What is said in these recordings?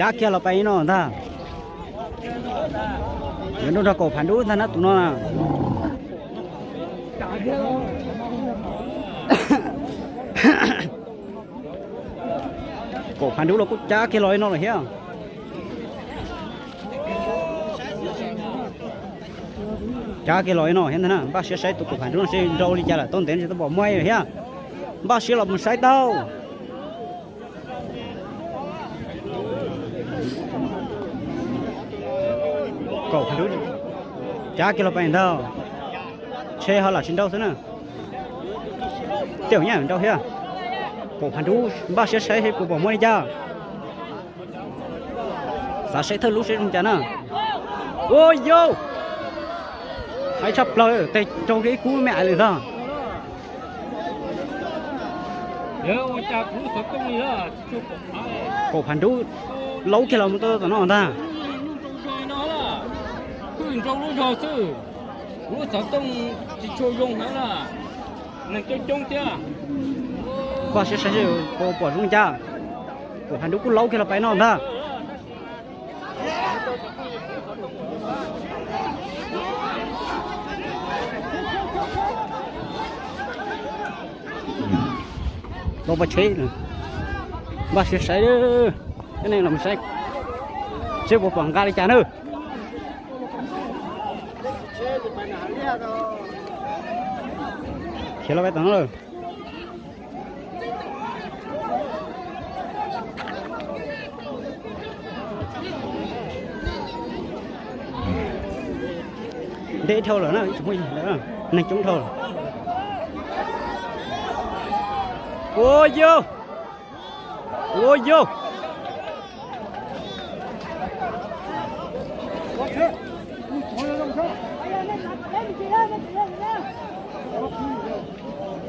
Cab kiag los pais no ntag. Yuav nrog Kaum Phav Dub ntag na tus no na. Kaum Phav Dub los kuj cab kiag los li no lawm thiab. Cab kiag los li no thiab ntag na, npaj siab saib tus Kaum Phav Dub no seb nrau li cas lawm, tau ntev no tsis tau pom muaj li thiab. Npaj siab los mus saib tau. Kaum Phav Dub cab kiag los pais ntag. Ntshe ho lam tsis nrau xwb na. Tej zaum nyob nrau thiab. Kaum Phav Dub npaj siab saib seb puas pom muaj li cas. Xav saib thawj lub seb zoo cas na. Ua yau, haib tshaj plaws, tes raug kiag ib kub me ais lawm ntag. Kaum Phav Dub laub kiag los mus tau tom no ntag. Npaj siab saib seb puas pom zoo cas. Kaum Phav Dub kuj laub kiag los pais no ntag. Los pais tsheb, npaj siab saib, cov neeg los saib seb puas pom nqa li cas na. Khiav los pais tom no lawm. Ntev dhau lawm na, tsis muaj neeg coob dhau lawm. Ua yau, ua yau.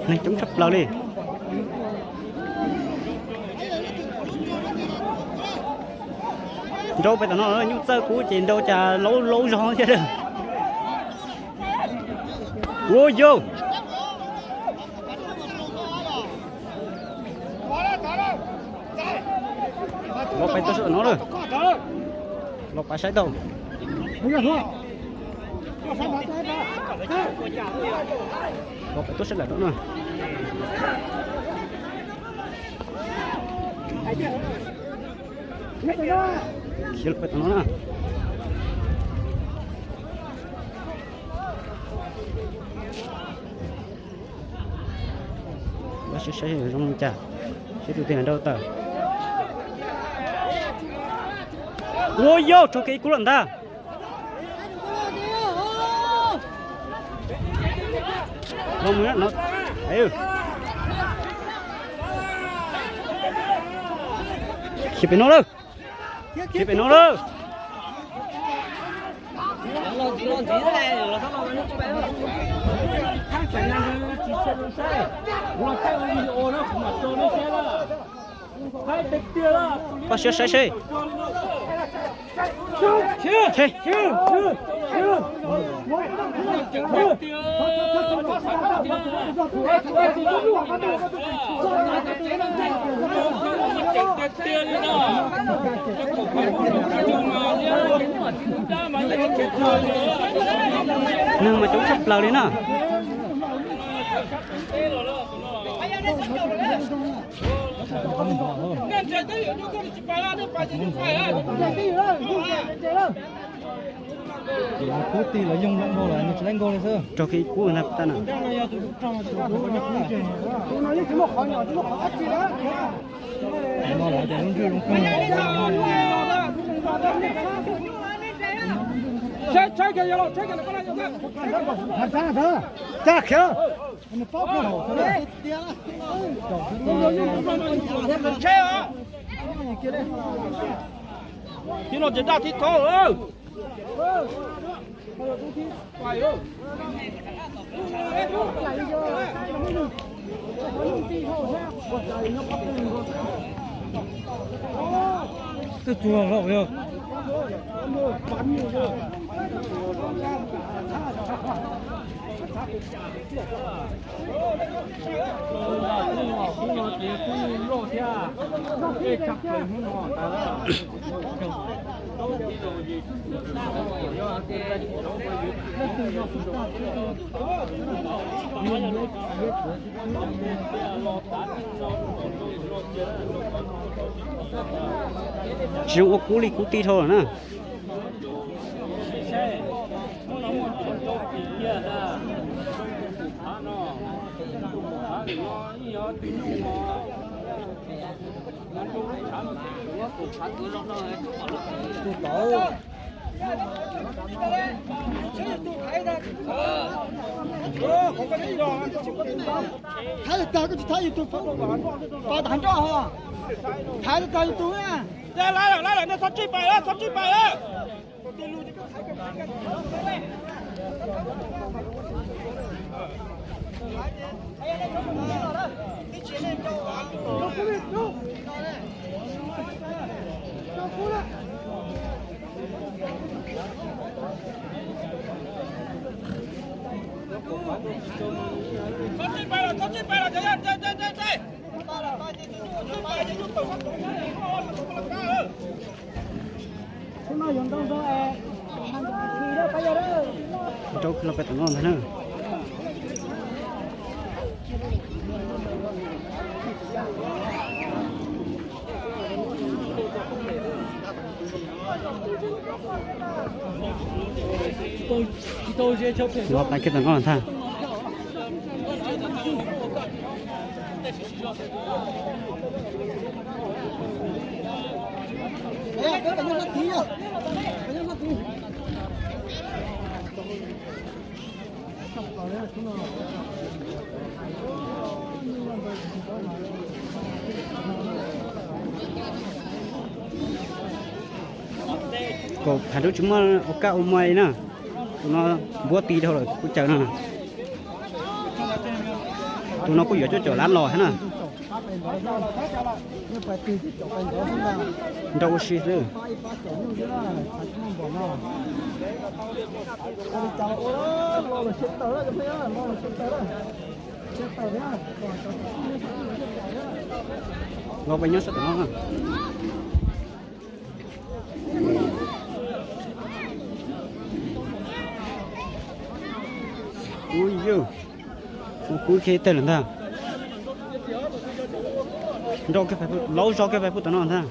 Neeg coob tshaj plaws li. Nrau pais tom no nyuj txawj kub ces nrau cas laub laub zog thiab. Ua yau. Los pais tuaj sawv daws no lawm. Los pais saib tau. Los pais tuaj sawv daws no. Khiav los pais tom no na. Saib zoo li cas, saib tus twg nrau tawm. Ua yau, raug kiag ib kub lawm ntag. Khiav pem no lawm. Khiav pem no lawm. Npaj siab saib seb. Neeg mas coob tshaj plaws li na. Kub ti los yoog zoo npaum li, nws tsis laib nkaug li xwb. Raug kiag ib kub na tab na. Tib no ces daj tib thaub lawm. Twb tsuag lawm yog. Hnub no ces kuj loj thiab, tej tshaj plaws hnub no tas lawm. Tsis zoo ua kub li kub tij dhau lawm na. Thaiv tag koj tsis thaiv yus tus, pab tag nroj ho. Thaiv tag yus tus na. Lawm lawm, nej txhob tsij pais lawm, txhob tsij pais lawm. Nrau los pem tom no ntag na. Los pais kiag tom no ntag. Kaum phav dub tsis muaj ua kab ua muag li na. Tus no npuab ti dhau lawm kuj caws no. Tus no kuj yuav cuaj caum lab los thiab na. Nrau ua si xwb. Los peb nyob sab tom no. Ua yog, ua kub kiag tawg lawm ntag. Nrau kiag, laub zog kiag pais pub tom no ntag.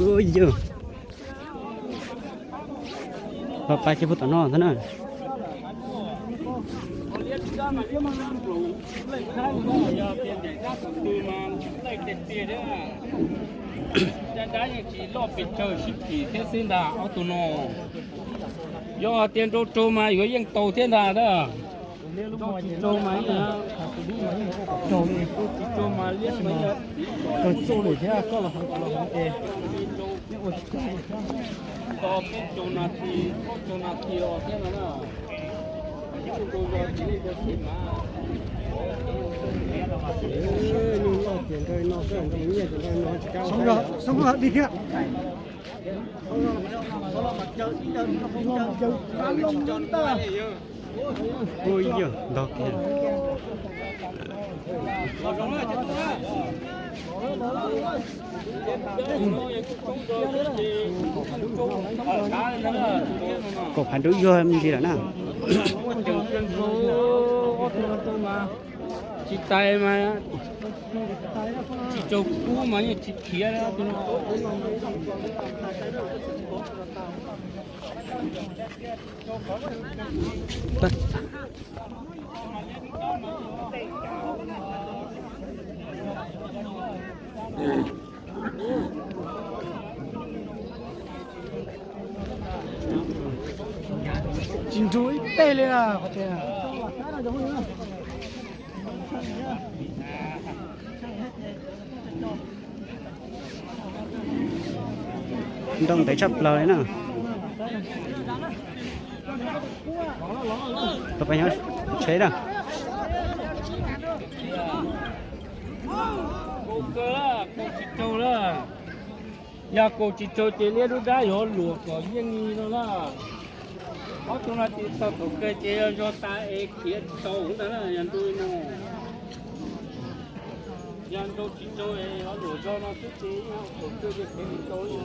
Ua yog, los pais kiag pub tom no ntag na. Dab dab yeej tsis loj pes tsawg, sib phim thiab xwb ntag ob tug no. Yog tias nrau raug mas yuav yeej tau thiab ntag na. Nrau tsis raug mas, nrau tsis raug mas liab mas, tos peb caug nas this, plaub caug nas this los thiab no na. Nyuj loj ces nrau no, nrau nyiaj ces nrau no tsis kav. Xov, xov di thiab. Ua yog ntog kiag. Kaum phav dub yuag me ntsis lawm na. Tsis tais mas, tsis tsaug kub mas yeej tsis khiav. Tsis nrug ib teg li na qhov tias. Nrau ntev tshaj plaws li na. Los peb nyob tsheb na. Kaum tsis raug na. Yog kaum tsis raug ces liab dub dab yuav luam kom yeej li no na. Ob tug no ces txog thaum kawg ces yog zog tas es khiav tsis tau ntag na, yog ntu no. Yog nrau tsis tau es luam zog no xwb ces thaum kawg ces khiav tsis tau li.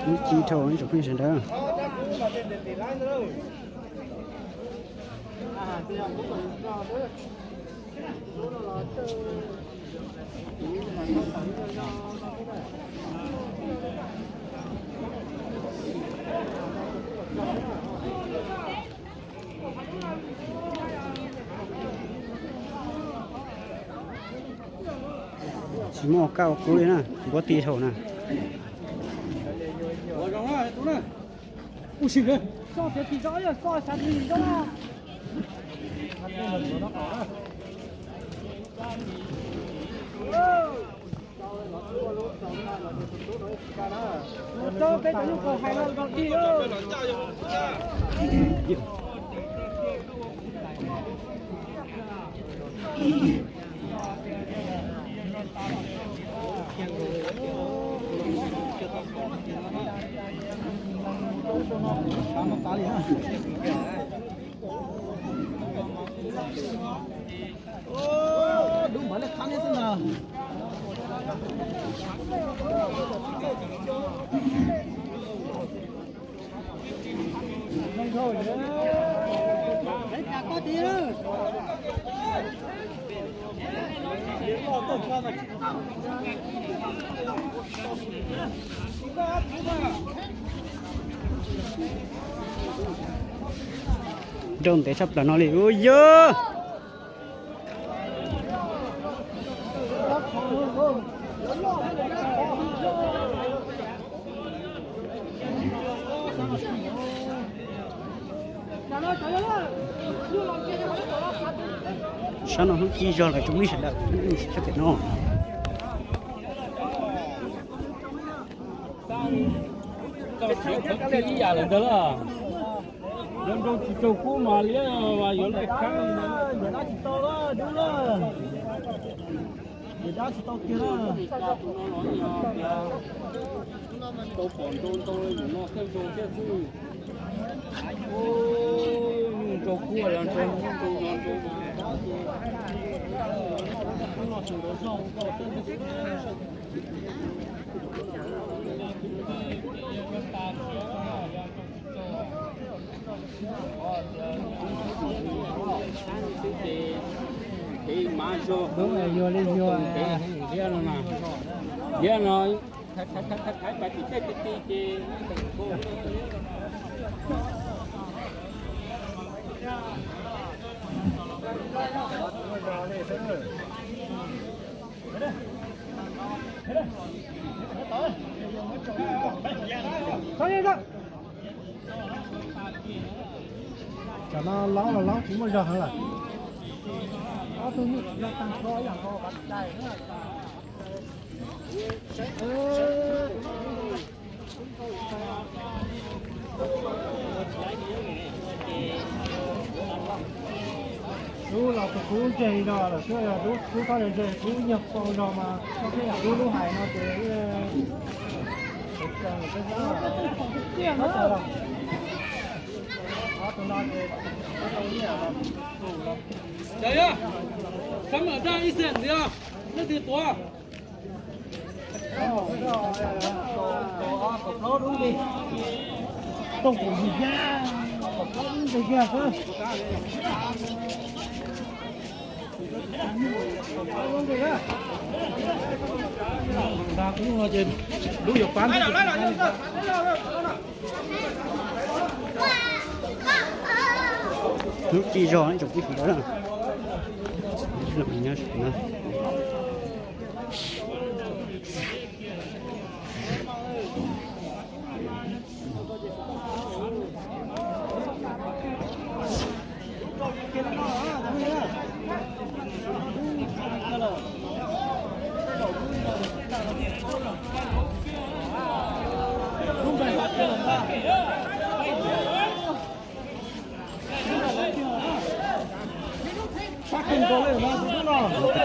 Ib ci dhau ib tsoom phooj ywg sawv daws. Tsis muaj kab ua kub li na, npuab ti dhau na. Dub npawv lej qab thiab xwb ntag. Nrau ntev tshaj plaws no li ua yog. Sab no hnub ci zog lawm tsoom phooj ywg sawv daws, sab pem no. Txog thaum ib yam lawm ntag lauj. Yuav nrau tsis tau kub mas liab mas yuav lej qab. Yuav dab tsis tau lawm, dub lawm. Yuav dab tsis tau tiag lawm. Tau pom nrau ntau yus no tej zaug thiab xwb. Nrau kub los nrau, nrau no nrau mas dab ces kub no tsis nrau zog ntau tej xwb. Liab no, liab no, thaiv pas tim tej ti ti ces. Cov no laub los laub tsis muaj zog heev lawm. Ob tug nyuj tsis zog tag nrho ib yam nkaus qhov cai. Dub los tus kub ntseg li no lawm xwb, dub kub txhob ntseg, kub nyuag pau zog mas dub lub hais no ces. Xav mam daj ib xees ntxiv, leej twg tuav? Tooj kaum yim yaj, kaum plaub nteg kiag xwb. Nta kub no ces dub yuav pab ntawd. Hnub ci zog ib tsoom phooj ywg sawv daws na.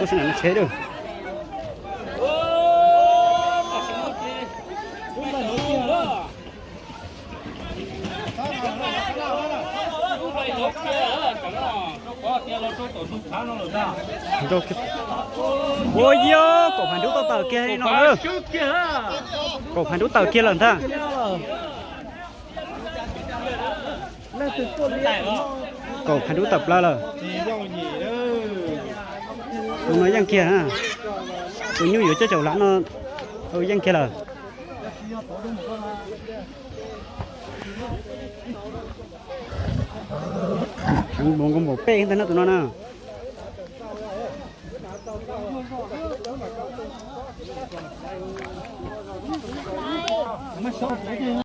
Tsheb dab. Ua yog kaum phav nrub tau tawm kiag li no. Kaum phav nrub tawm kiag lawm ntag. Kaum phav nrub tawm plaws lawm. Tus no yeej kiag na. Tus nyuj yuav coj caum hlav no yeej kiag lawm. Heev npaum nkaus npaum peb ntag no tus no na.